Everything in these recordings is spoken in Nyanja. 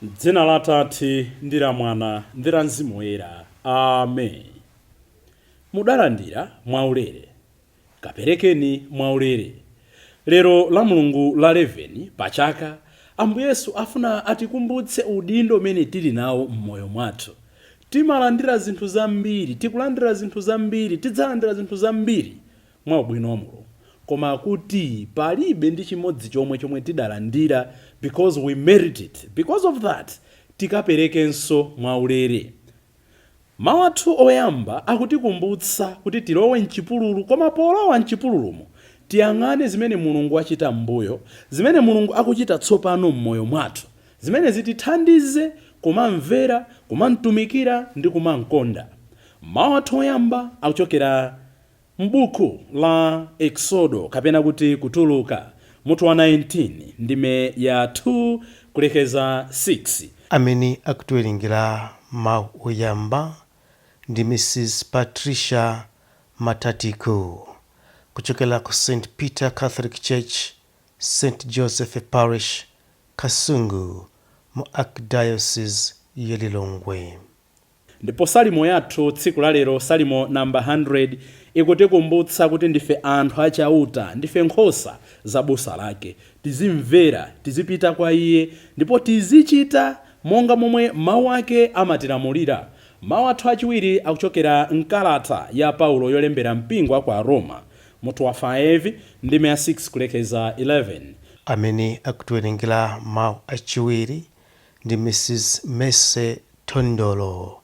Dzina la Atate ndi la Mwana ndi la Mzimu Woyera. Amen. Mudalandira mwaulere, kaperekeni mwaulere. Lero la Mulungu la 11 pa chaka, Ambuye Yesu afuna atikumbutse udindo umene tili nawo m'moyo mwathu. Timalandira zinthu zambiri, tikulandira zinthu zambiri, tidzalandira zinthu zambiri mwa ubwino wa Mulungu. Koma akuti palibe ndi chimodzi chomwe chomwe tidalandira because we merit it. Because of that, tikaperekenso mwaulere. Mawu athu oyamba akutikumbutsa kuti tilowe m'chipululu, koma polowa m'chipululumo tiyang'ane zimene Mulungu wachita m'mbuyo, zimene Mulungu akuchita tsopano m'moyo mwathu, zimene zitithandize kumamvera, kumamtumikira ndi kumamkonda. Mawu athu oyamba akuchokera m'buku la Eksodo kapena kuti Kutuluka, mutu wa 19 ndime ya 2 kulekeza 6. Amene akutiwerengera mawu oyamba ndi Mrs Patricia Matatiko kuchokera ku St Peter Catholic Church, St Joseph Parish, Kasungu, mu Archdiocese ya Lilongwe. Ndipo salimo yathu tsiku la lero, salimo namba 100, ikutikumbutsa kuti ndife anthu a Chauta, ndife nkhosa za busa lake. Tizimvera, tizipita kwa Iye, ndipo tizichita monga momwe mawu ake amatilamulira. Mawu athu achiwiri akuchokera m'kalata ya Paulo yolembera mpingo wa ku Aroma, mutu wa 5, ndime ya 6 kulekeza 11. Amene akutiwerengera mawu achiwiri ndi Mrs Mercy Thondolo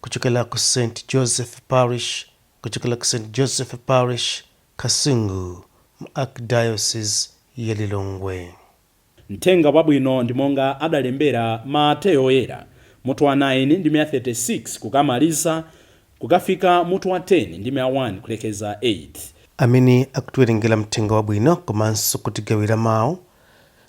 kuchokera ku St Joseph Parish, kuchokera ku St Joseph Parish, Kasungu, mu Archdiocese ya Lilongwe. Mthenga Wabwino ndi monga adalembera Mateyo Woyera, mutu wa 9 ndime ya 36 kukamaliza kukafika mutu wa 10 ndime ya 1 kulekeza 8. Amene akutiwerengera Mthenga Wabwino komanso kutigawira mawu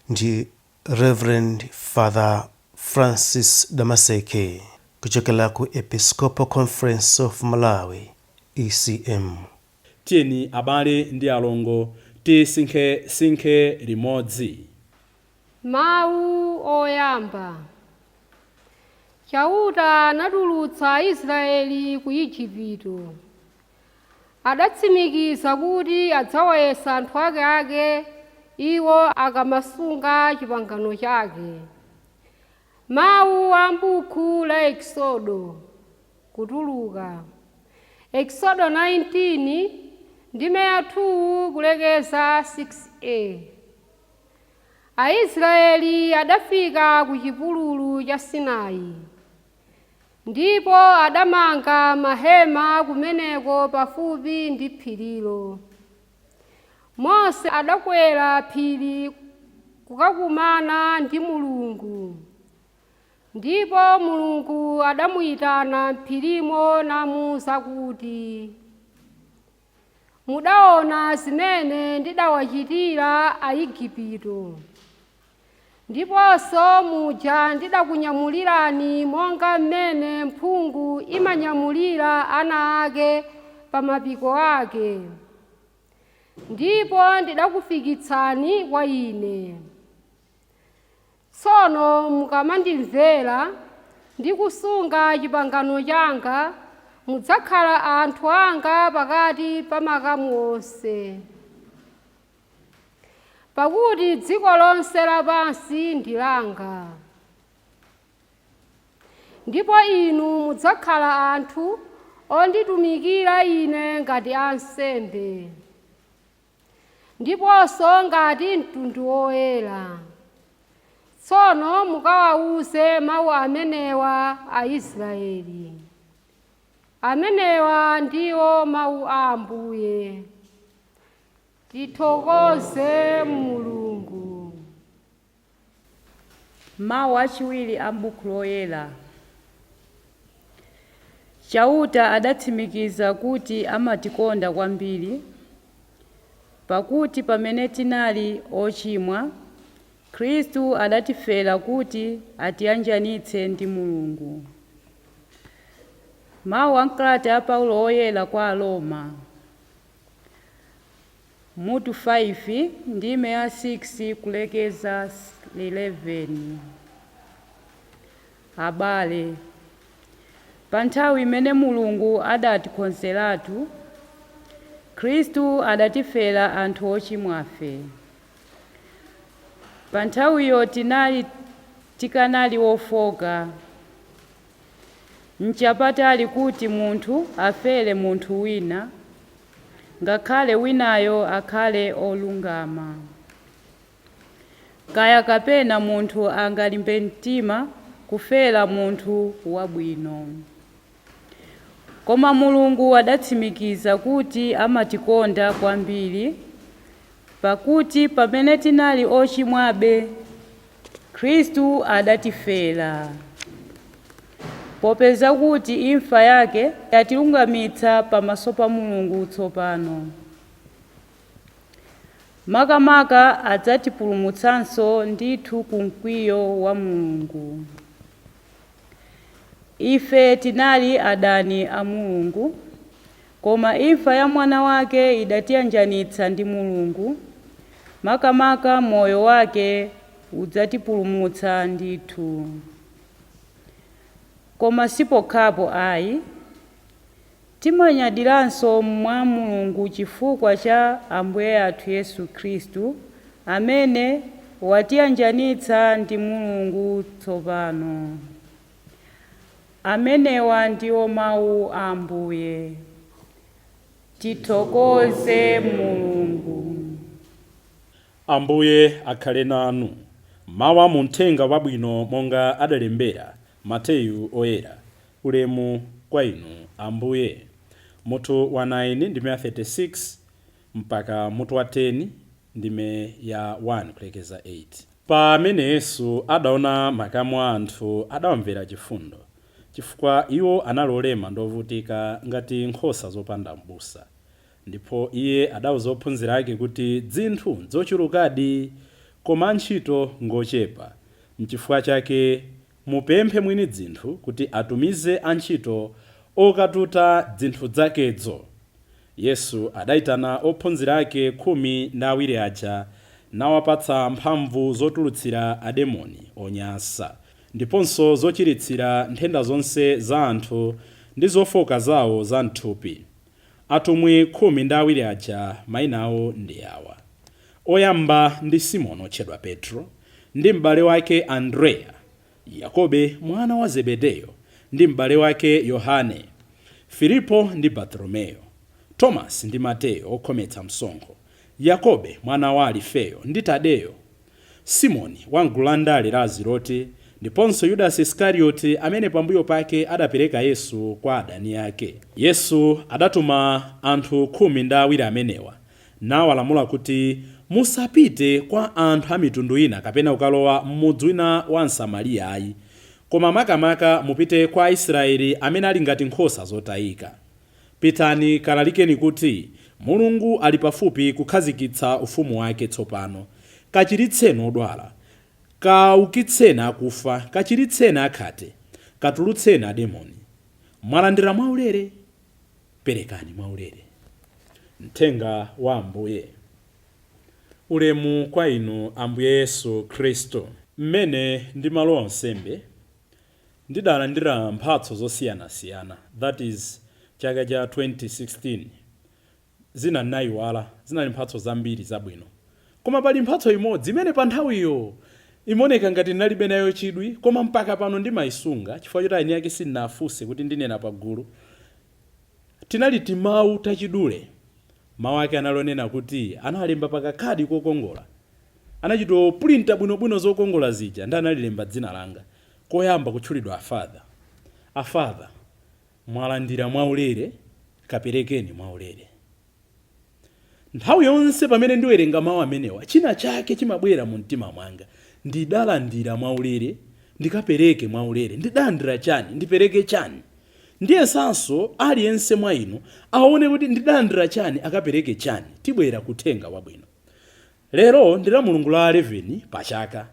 ndi Rev. Father Francis Damaseke kuchokera ku Episcopal Conference of Malawi, ECM. Tiyeni abale ndi alongo tisinkhesinkhe limodzi. Mawu oyamba. Chauta anatulutsa Aisraeli ku Ejipito. Adatsimikiza kuti adzawayesa anthu akeake iwo akamasunga chipangano chake. Mawu a m'buku la Eksodo, Kutuluka. Eksodo 19, ndime ya 2 kulekeza 6a. Aisraeli adafika ku chipululu cha Sinai. Ndipo adamanga mahema kumeneko pafupi ndi phirilo. Mose adakwera phiri kukakumana ndi Mulungu. Ndipo Mulungu adamuitana m'phirimo namuuza kuti, Mudaona zimene ndidawachitira Aigupto, ndiponso muja ndidakunyamulirani monga mmene mphungu imanyamulira ana ake pa mapiko ake, ndipo ndidakufikitsani kwa Ine. Tsono mukamandimvera ndi kusunga chipangano changa, mudzakhala anthu anga pakati pa makamu onse. Pakuti dziko lonse lapansi ndi langa. Ndipo inu mudzakhala anthu onditumikira Ine ngati ansembe. Ndiponso ngati mtundu woyera. Tsono mukawauze mau amenewa Aisraeli. Amenewa ndiwo mau a Ambuye. Tithokoze Mulungu. Mawu achiwiri a m'Buku Loyera. Chauta adatsimikiza kuti amatikonda kwambiri, pakuti pamene tinali ochimwa, Khristu adatifera kuti atiyanjanitse ndi Mulungu. Mawu a mkalata ya Paulo oyera kwa Aroma mutu 5 ndime ya 6 kulekeza 11. Abale, pa nthawi imene Mulungu adatikonzeratu, Khristu adatifera anthu ochimwafe. Pa nthawiyo tinali tikanali wofoka. Nchapatali kuti munthu afere munthu wina, ngakhale winayo akhale olungama. Kaya kapena munthu angalimbe mtima kufera munthu wabwino. Koma Mulungu adatsimikiza kuti amatikonda kwambiri, pakuti pamene tinali ochimwabe, Khristu adatifera. Popeza kuti imfa yake yatilungamitsa pamaso pa Mulungu tsopano. Makamaka adzatipulumutsanso ndithu ku mkwiyo wa Mulungu. Ife tinali adani a Mulungu, koma imfa ya mwana wake idatiyanjanitsa ndi Mulungu. Makamaka moyo wake udzatipulumutsa ndithu. Koma sipokhapo ayi, timanyadiranso mwa Mulungu chifukwa cha Ambuye athu Yesu Khristu, amene watiyanjanitsa ndi Mulungu tsopano. Amenewa ndiwo mawu a Ambuye. Tithokoze Mulungu. Ambuye akhale nanu. Mawu a muthenga wabwino monga adalembera Mateyu oyera. Ulemu kwa inu Ambuye. Mutu wa 9 ndime ya 36 mpaka mutu wa 10 ndime ya 1 kulekeza 8. Pamene Yesu adaona makamu a anthu, adawamvera chifundo, chifukwa iwo anali olema ndi ovutika ngati nkhosa zopanda m'busa. Ndipo iye adawuza ophunzira ake kuti dzinthu nzochulukadi, koma antchito ngochepa. Nchifukwa chake mupemphe mwini dzinthu kuti atumize antchito okatuta dzinthu zakedzo. Yesu adayitana ophunzira ake 12 aja nawapatsa mphamvu zotulutsira ademoni onyansa, ndiponso zochiritsira nthenda zonse za anthu ndi zofoka zawo za mthupi. Atumwi 12 aja mayina awo ndi awa: oyamba ndi Simoni otchedwa Petro, ndi m'bale wake Andreya, Yakobe mwana wa Zebedeyo ndi m'bale wake Yohane, Filipo ndi Bartolomeyo, Tomasi ndi Mateyo okhometsa msonkho, Yakobe mwana wa Alifeyo ndi Tadeyo, Simoni wa mgulu la ndale la Aziloti, ndiponso Yudasi Isikarioti amene pambuyo pake adapereka Yesu kwa adani ake. Yesu adatuma anthu 12 amenewa nawalamula kuti, musapite kwa anthu a mitundu ina kapena kukalowa m'mudzi wina wa Msamariya ayi, koma makamaka mupite kwa Aisraeli amene ali ngati nkhosa zotayika. Pitani kalalikeni kuti, Mulungu ali pafupi kukhazikitsa ufumu wake tsopano. Kachiritseni odwala, kaukitseni akufa, kachiritseni akhate, katulutseni ademoni. Mwalandira mwaulere, perekani mwaulere. Mthenga wa Ambuye. Ulemu kwa inu Ambuye Yesu Khristu. Mmene ndimalowa unsembe, ndidalandira mphatso zosiyanasiyana, that is chaka cha 2016. Zina ndinayiwala, zinali mphatso zambiri zabwino, koma pali mphatso imodzi imene pa nthawiyo imaoneka ngati ndinalibe nayo chidwi, koma mpaka pano ndimayisunga chifukwa choti eni ake sindinafunse kuti ndinena pagulu. Tinali timawu tachidule. Mawu ake anali onena kuti analemba pakakhadi kokongola, anachita pulinta bwinobwino zokongola zija, ndi analilemba dzina langa koyamba kutchulidwa afather. Afather, mwalandira mwaulere, kaperekeni mwaulere. Nthawi yonse pamene ndiwerenga mawu amenewa, china chake chimabwera mu mtima mwanga: ndidalandira mwaulere, ndikapereke mwaulere. Ndidalandira chani, ndipereke chani? Ndiyesanso aliyense mwa inu aone kuti ndidalandira chani, akapereke chani. Tibwera kuthenga wabwino. Lero ndi la Mulungu la 11 pa chaka.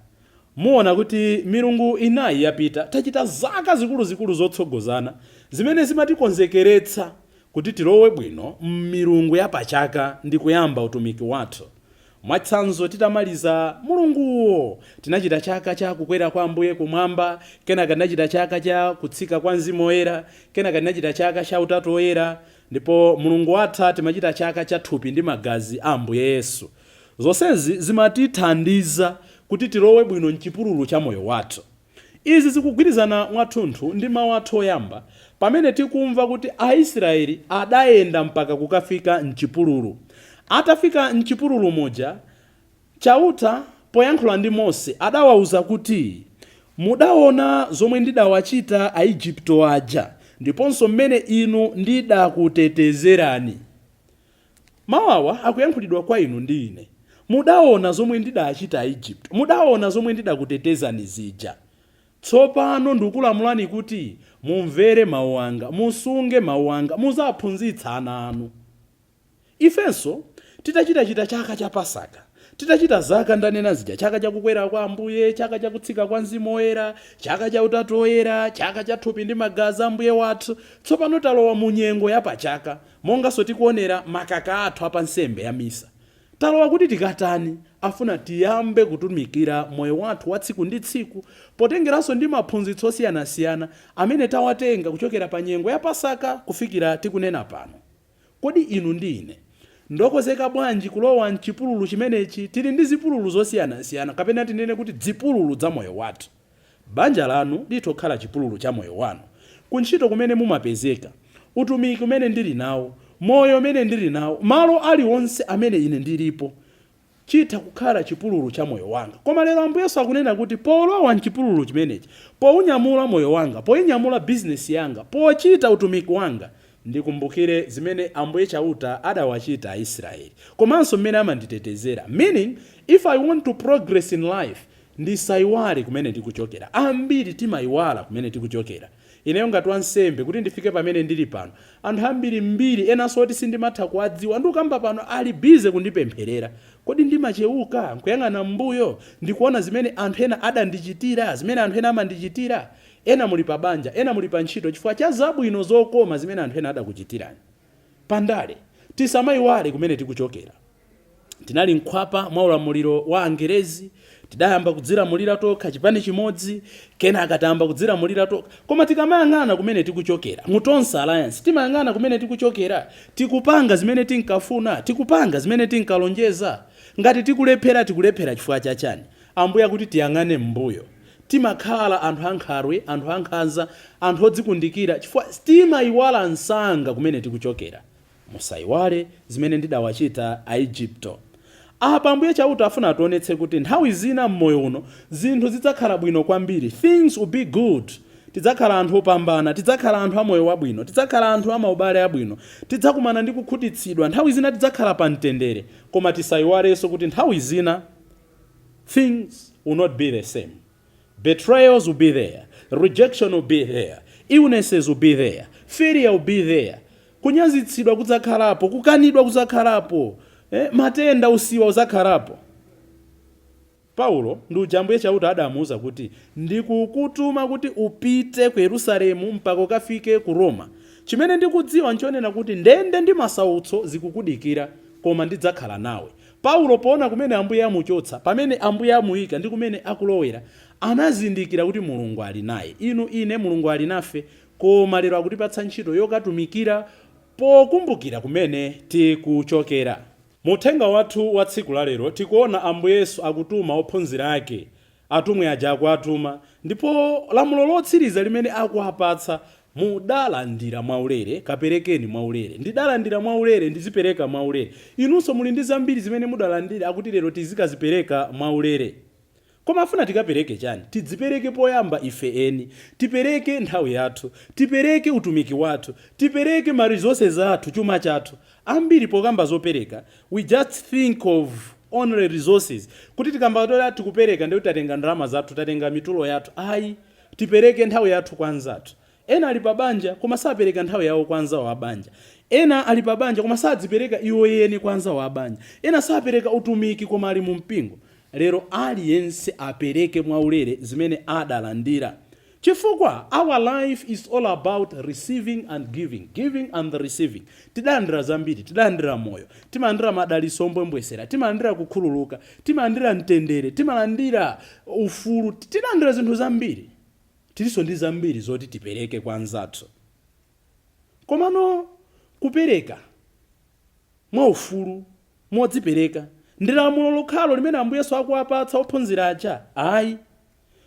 Muona kuti milungu inayi yapita tachita zaka zikuluzikulu zotsogozana zimene zimatikonzekeretsa kuti tilowe bwino m'milungu ya pachaka ndi kuyamba utumiki wathu. Mwachitsanzo, titamaliza mulunguwo tinachita chaka cha kukwera kwa Ambuye kumwamba, kenaka tinachita chaka cha kutsika kwa Mzimu Woyera, kenaka tinachita chaka cha Utatu Woyera, ndipo mulungu watha timachita chaka cha thupi ndi magazi a Ambuye Yesu. Zonsezi zimatithandiza kuti tilowe bwino mchipululu cha moyo wathu. Izi zikugwirizana mwathunthu ndi mawu athu oyamba pamene tikumva kuti Aisraeli adayenda mpaka kukafika mchipululu. Atafika mchipululu muja, Chauta poyankhula ndi Mose adawawuza kuti, "Mudaona zomwe ndidawachita Aigupto aja, ndiponso mmene inu ndidakutetezerani." Mawu awa akuyankhulidwa kwa inu ndi ine. Mudaona zomwe ndidachita Aigupto, mudaona zomwe ndidakutetezani zija. Tsopano ndikulamulani kuti mumvere mawu anga, musunge mawu anga, muzaphunzitsa ana anu. Ifenso titachitachita chaka cha Pasaka, titachita zaka ndanena zija, chaka chakukwera kwa Ambuye, chaka chakutsika kwa Mzimu Woyera, chaka cha Utatu Woyera, chaka cha thupi ndi magazi a Ambuye wathu, tsopano talowa mu nyengo ya pachaka, monganso tikuonera makaka athu apansembe ya misa. Talowa kuti tikatani? Afuna tiyambe kutumikira moyo wathu wa tsiku ndi tsiku, potengeranso ndi maphunzitso osiyanasiyana amene tawatenga kuchokera pa nyengo ya Pasaka kufikira tikunena pano. Kodi inu ndi ine ndokonzeka bwanji kulowa mchipululu chimenechi? Tili ndi zipululu zosiyanasiyana, kapena tinene kuti zipululu za moyo wathu. Banja lanu litha kukhala chipululu cha moyo wanu, kuntchito kumene mumapezeka, utumiki umene ndili nawo, moyo umene ndili nawo, malo aliwonse amene ine ndilipo chitha kukhala chipululu cha moyo wanga. Koma lero Ambuye Yesu akunena kuti polowa mchipululu chimenechi, pounyamula moyo wanga, poinyamula bizinesi yanga, pochita utumiki wanga, ndikumbukire zimene Ambuye Chauta adawachita Aisraeli, komanso mmene amanditetezera. Meaning, if I want to progress in life, ndisayiwale kumene ndikuchokera. Ambiri timayiwala kumene tikuchokera. Ineyo ngati wansembe, kuti ndifike pamene ndili pano, anthu ambiri mbiri enanso oti sindimatha kuwadziwa ndikukamba pano ali busy kundipempherera. Kodi ndimachewuka nkuyang'ana m'mbuyo ndikuona zimene anthu ena adandichitira, zimene anthu ena amandichitira? Ena muli pa banja, ena muli pa ntchito chifukwa cha zabwino zokoma zimene anthu ena adakuchitirani. Pandale, tisamayiwale kumene tikuchokera. Tinali mkhwapa mwa ulamuliro wa Angerezi, tidayamba kudzilamulira tokha, chipani chimodzi, kenaka tayamba kudzilamulira tokha. Koma tikamayang'ana kumene tikuchokera mu Tonse Alliance, timayang'ana kumene tikuchokera? Tikupanga zimene tinkafuna? Tikupanga zimene tinkalonjeza? Ngati tikulephera, tikulephera chifukwa chachani? Ambuye akuti tiyang'ane m'mbuyo. Timakhala anthu ankhalwe, anthu ankhanza, anthu odzikundikira chifukwa timayiwala msanga kumene tikuchokera. "Musayiwale zimene ndidawachita Aigupto." Apa Ambuye Chauta afuna ationetse kuti nthawi zina m'moyo uno zinthu zidzakhala bwino kwambiri. Things will be good, tidzakhala anthu opambana, tidzakhala anthu amoyo wabwino, tidzakhala anthu amaubale abwino, tidzakumana ndi kukhutitsidwa, nthawi zina tidzakhala pa mtendere. Koma tisayiwalenso kuti nthawi zina things will not be the same. Betrayals will be there, rejection will be there, illnesses will be there, failure will be there, kunyazitsidwa kudzakhalapo, kukanidwa kudzakhalapo, matenda, usiwa udzakhalapo. Paulo ndi uja Ambuye Chauta adamuwuza kuti, "Ndikukutuma kuti upite ku Yerusalemu mpaka ukafike ku Roma. Chimene ndikudziwa nchonena kuti ndende ndi masautso zikukudikira, koma ndidzakhala nawe." Paulo poona kumene Ambuye amuchotsa, pamene Ambuye amuyika ndi kumene akulowera, anazindikira kuti Mulungu ali naye. Inu, ine, Mulungu ali nafe, koma lero akutipatsa ntchito yokatumikira pokumbukira kumene tikuchokera. Mu uthenga wathu wa tsiku la lero tikuona Ambuye Yesu akutuma ophunzira ake, atumwi aja akuatuma, ndipo lamulo lotsiriza limene akuapatsa: "Mudalandira mwaulere, kaperekeni mwaulere." Ndidalandira mwaulere, ndizipereka mwaulere. Inunso muli ndi zambiri zimene mudalandira, akuti lero tizikazipereka mwaulere. Koma afuna tikapereke chani? Tidzipereke poyamba ife eni, tipereke nthawi yathu, tipereke utumiki wathu, tipereke ma resources athu, chuma chathu. Ambiri pokamba zopereka, we just think of only resources, kuti tikamba tola tikupereka ndikuti tatenga ndalama zathu, tatenga mitulo yathu. Ayi, tipereke nthawi yathu kwa anzathu. Ena ali pa banja koma sapereka nthawi yawo kwa anzawo a banja. Ena ali pa banja koma sadzipereka iwo eni kwa anzawo a banja. Ena sapereka utumiki koma ali mu mpingo. Lero aliyense apereke mwaulere zimene adalandira, chifukwa our life is all about receiving and giving, giving and receiving. Tidalandira zambiri, tidalandira moyo, timalandira madalitso ombwembwesera, timalandira kukhululuka, timalandira mtendere, timalandira ufulu, tidalandira zinthu zambiri. Tilinso ndi zambiri zoti tipereke kwa anzathu. Komano kupereka mwaufulu, modzipereka, ndi lamulo lokhalo limene Ambuye Yesu akuwapatsa ophunzira aja? Ayi.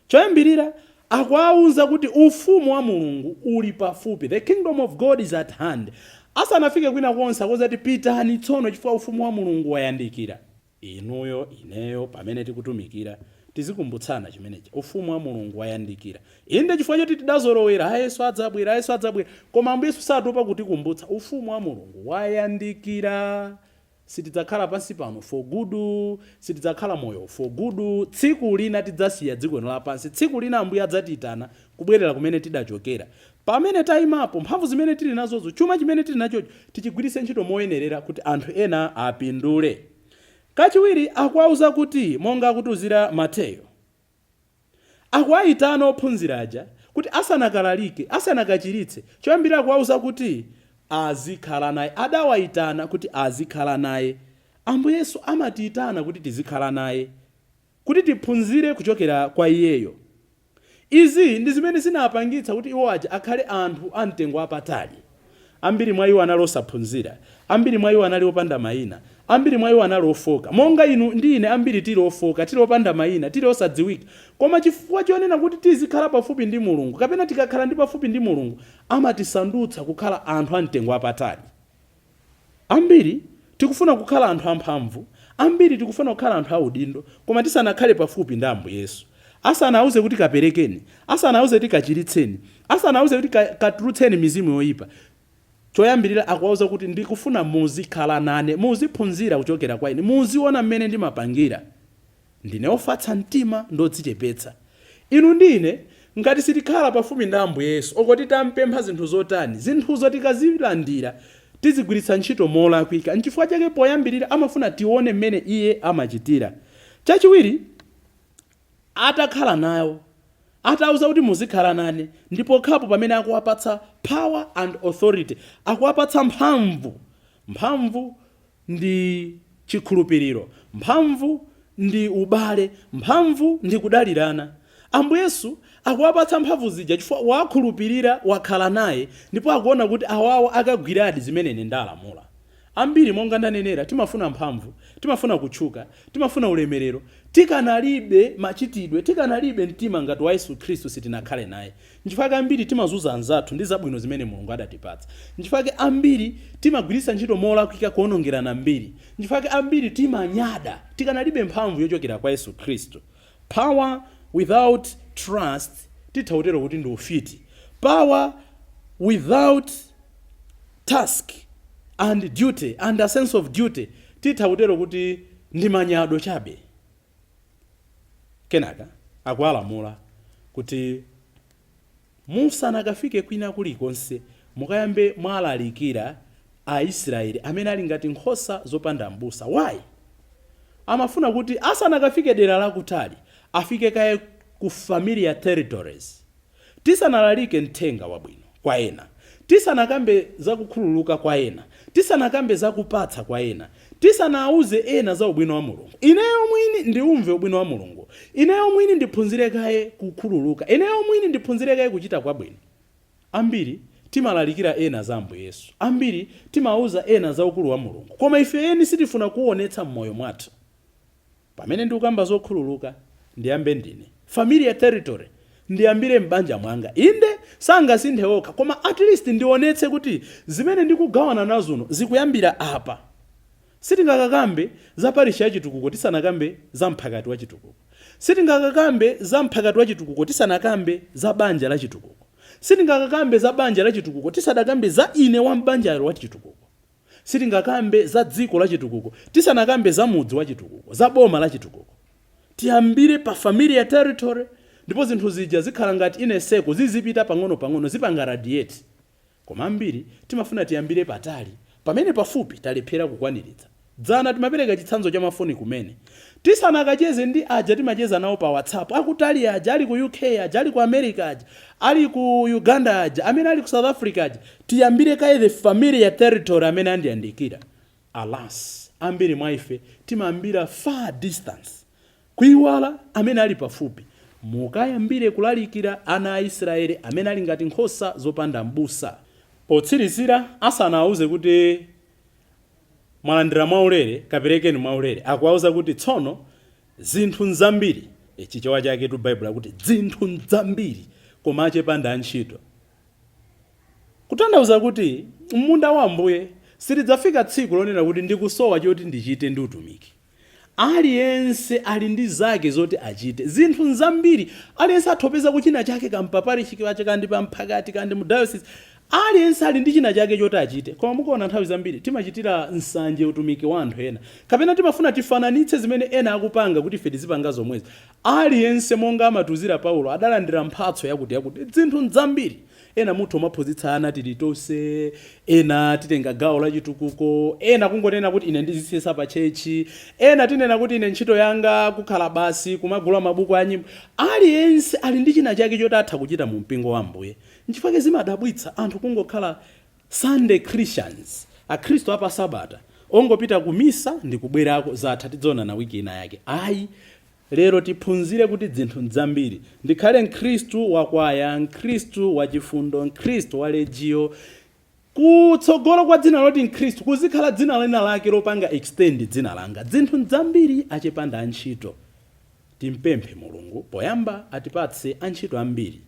Choyambirira akuwawuza kuti ufumu wa Mulungu uli pafupi, the kingdom of God is at hand. Asanafike kwina konse akuwuza kuti pitani tsono, chifukwa ufumu wa Mulungu wayandikira. Inuyo, ineyo, pamene tikutumikira tizikumbutsana chimenechi, ufumu wa Mulungu wayandikira. Inde, chifukwa choti tidazolowera a Yesu adzabwera, Yesu adzabwera, koma Ambuye Yesu satopa kutikumbutsa ufumu wa Mulungu wayandikira. Sitidzakhala pansi pano for good, sitidzakhala moyo for good. Tsiku lina tidzasiya dziko lino lapansi, tsiku lina Ambuye adzatiyitana kubwerera kumene tidachokera. Pamene tayimapo, mphamvu zimene tili nazozo, chuma chimene tili nachocho, tichigwiritse ntchito moyenerera kuti anthu ena apindule. Kachiwiri akuwauza kuti, monga akutiuzira Mateyo, akuwayitana ophunzira aja kuti asanakalalike, asanakachiritse, choyambira akuwauza kuti azikhala naye. Adawayitana kuti azikhala naye. Ambuye Yesu amatiyitana kuti tizikhala naye, kuti tiphunzire kuchokera kwa iyeyo. Izi ndi zimene zinapangitsa kuti iwo aja akhale anthu amtengo apatali. Ambiri mwa iwo anali osaphunzira, ambiri mwa iwo anali opanda mayina, ambiri mwa iwo anali ofoka monga inu ndi ine. Ambiri tili ofoka, tili opanda mayina, tili osadziwika, koma chifukwa chonena kuti tizikhala pafupi ndi Mulungu, kapena tikakhala ndi pafupi ndi Mulungu, amatisandutsa kukhala anthu amtengo apatali. Ambiri tikufuna kukhala anthu amphamvu, ambiri tikufuna kukhala anthu audindo, koma tisanakhale pafupi ndi Ambuye Yesu. Asanauze kuti kaperekeni, asanauze kuti kachiritseni, asanauze kuti katulutseni mizimu yoyipa, choyambirira akuwauza kuti ndikufuna muzikhala nane, muziphunzira kuchokera kwa ine, muziona mmene ndimapangira. Ndine ofatsa mtima ndodzichepetsa. Inu ndi ine, ngati sitikhala pafupi ndi Ambuye Yesu, oko titampempha zinthu zotani, zinthuzo tikazilandira tizigwiritsa ntchito molakwika. Nchifukwa chake poyambirira amafuna tione mmene iye amachitira. Chachiwiri, atakhala nawo, atauza kuti muzikhala nane, ndipo khapo pamene akuwapatsa power and authority, akuwapatsa mphamvu. Mphamvu ndi chikhulupiriro, mphamvu ndi ubale, mphamvu ndi kudalirana. Ambuye Yesu akuwapatsa mphamvu zija chifukwa wakhulupirira, wakhala naye, ndipo akuona kuti awawa akagwiradi zimene ine ndalamula. Ambiri, monga ndanenera, timafuna mphamvu, timafuna kutchuka, timafuna ulemerero tikanalibe machitidwe, tikanalibe mtima ngati wa Yesu Khristu, sitinakhale naye. Nchifukwa ambiri timazunza anzathu ndi zabwino zimene Mulungu adatipatsa. Nchifukwa ambiri timagwiritsa ntchito molakwika kuonongerana mbiri. Nchifukwa ambiri timanyada tikanalibe mphamvu yochokera kwa Yesu Khristu. Power without trust titha kutero kuti ndi ufiti. Power without task and duty and a sense of duty titha kutero kuti ndi manyado chabe. Kenaka akuwalamula kuti musanakafike kwina kulikonse, mukayambe mwalalikira Aisraeli amene ali ngati nkhosa zopanda m'busa. Why? Amafuna kuti asanakafike dera lakutali, afike kaye ku familiar territories. Tisanalalike mthenga wabwino kwa ena, tisanakambe zakukhululuka kwa ena, tisanakambe zakupatsa kwa ena, tisanauze ena za ubwino wa Mulungu, ineyo mwini ndiumve ubwino wa Mulungu, ineyo mwini ndiphunzire kaye kukhululuka, ineyo mwini ndiphunzire kaye kuchita kwabwino. Ambiri timalalikira ena za Ambuye Yesu, ambiri timauza ena za ukulu wa Mulungu, koma ife eni sitifuna kuonetsa m'moyo mwathu. Pamene ndikukamba zokhululuka, ndiyambe ndine. Familiar territory, ndiyambire m'banja mwanga. Inde, sangasinthe okha, koma at least ndionetse kuti zimene ndikugawana nazono zikuyambira apa. Sitingakakambe za parish ya chitukuko tisanakambe za mphakati wa chitukuko. Sitingakakambe za mphakati wa chitukuko tisanakambe za banja la chitukuko. Sitingakakambe za banja la chitukuko tisadakambe za ine wa m'banjalo wa chitukuko. Sitingakambe za dziko la chitukuko tisanakambe za mudzi wa chitukuko, za boma la chitukuko. Tiyambire pa familiar territory, ndipo zinthu zija zikhala ngati ineseko, zizipita pang'ono-pang'ono, zipanga radiate. Koma ambiri timafuna tiyambire patali pamene pafupi talephera kukwaniritsa. Dzana timapereka chitsanzo cha mafoni kumene tisanakacheze ndi aja timacheza nawo pa WhatsApp, akutali aja, ali ku UK aja, ali ku America aja, ali ku Uganda aja, amene ali ku South Africa aja, tiyambire kaye the familiar territory amene andiyandikira. Alas, ambiri mwa ife timayambira far distance, kuiwala amene ali pafupi. Mukayambire kulalikira ana a Israeli amene ali ngati nkhosa zopanda m'busa. Potsirizira, asanawuze kuti mwalandira mwaulere, kaperekeni mwaulere, akuwauza kuti tsono zinthu nzambiri. Chichewa chake tu Baibulo akuti zinthu nzambiri koma achepanda antchito, kutanthauza kuti munda wa Ambuye silidzafika tsiku lonena kuti ndikusowa choti ndichite ndi utumiki. Aliyense ali ndi zake zoti achite. Zinthu nzambiri, aliyense athopeza kuchina chake, kampaparishi kache, kandi pamphakati, kandi mu diocese, aliyense ali ndi china chake choti achite. Koma mukuona nthawi zambiri timachitira nsanje utumiki wa anthu ena, kapena timafuna tifananitse zimene ena akupanga kuti ife tizipanga zomwezo. Aliyense, monga amatuzira Paulo, adalandira mphatso yakuti yakuti. Zinthu nzambiri. Ena muthu umaphunzitsa ana tilitonse, ena titenga gawo la chitukuko, ena kungonena kuti ine ndizisesa pa church, ena tinena kuti ine ntchito yanga kukhala basi kumagula mabuku a nyimbo. Aliyense ali ndi china chake choti atha kuchita mu mpingo wa Ambuye. Nchifukwa zimadabwitsa anthu kungokhala Sunday Christians, akhristu apa sabata, ongopita ku misa ndi kubwerako, zatha, tidzaonana wiki ina yake. Ayi, lero tiphunzire kuti zinthu nzambiri. Ndikhale mkhristu wakwaya, mkhristu wachifundo, mkhristu wa Legio. Kutsogolo kwa dzina loti mkhristu kuzikhala dzina lina lake lopanga extend dzina langa. Zinthu nzambiri, achepanda antchito. Timpemphe Mulungu poyamba atipatse antchito ambiri.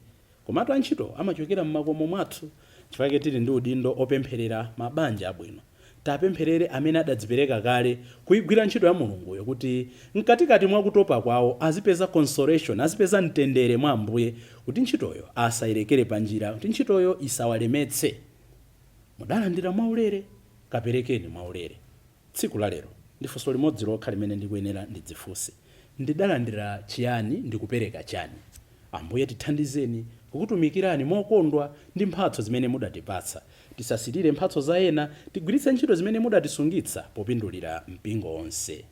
Komatu antchito amachokera m'makomo mwathu. Chifukwa tili ndi udindo opempherera mabanja abwino. Tapempherere amene adadzipereka kale kuyigwira ntchito ya Mulunguyo, kuti mkatikati mwa kutopa kwawo azipeza consolation, azipeza mtendere mwa Ambuye, kuti ntchitoyo asayilekere panjira, kuti ntchitoyo isawalemetse. Mudalandira mwaulere, kaperekeni mwaulere. Tsiku la lero ndi funso limodzi lokha limene ndikuyenera ndidzifunse: ndidalandira chiyani, ndikupereka chani? Ambuye, tithandizeni kukutumikirani mokondwa ndi mphatso zimene mudatipatsa. Tisasirire mphatso za ena, tigwiritse ntchito zimene mudatisungitsa popindulira mpingo wonse.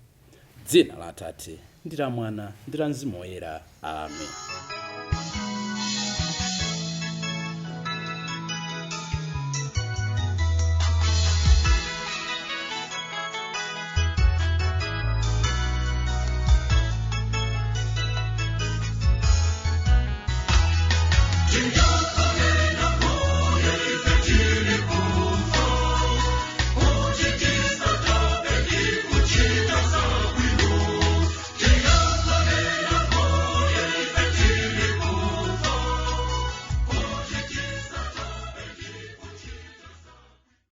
Dzina la Atate ndi la Mwana ndi la Mzimu Woyera, amen.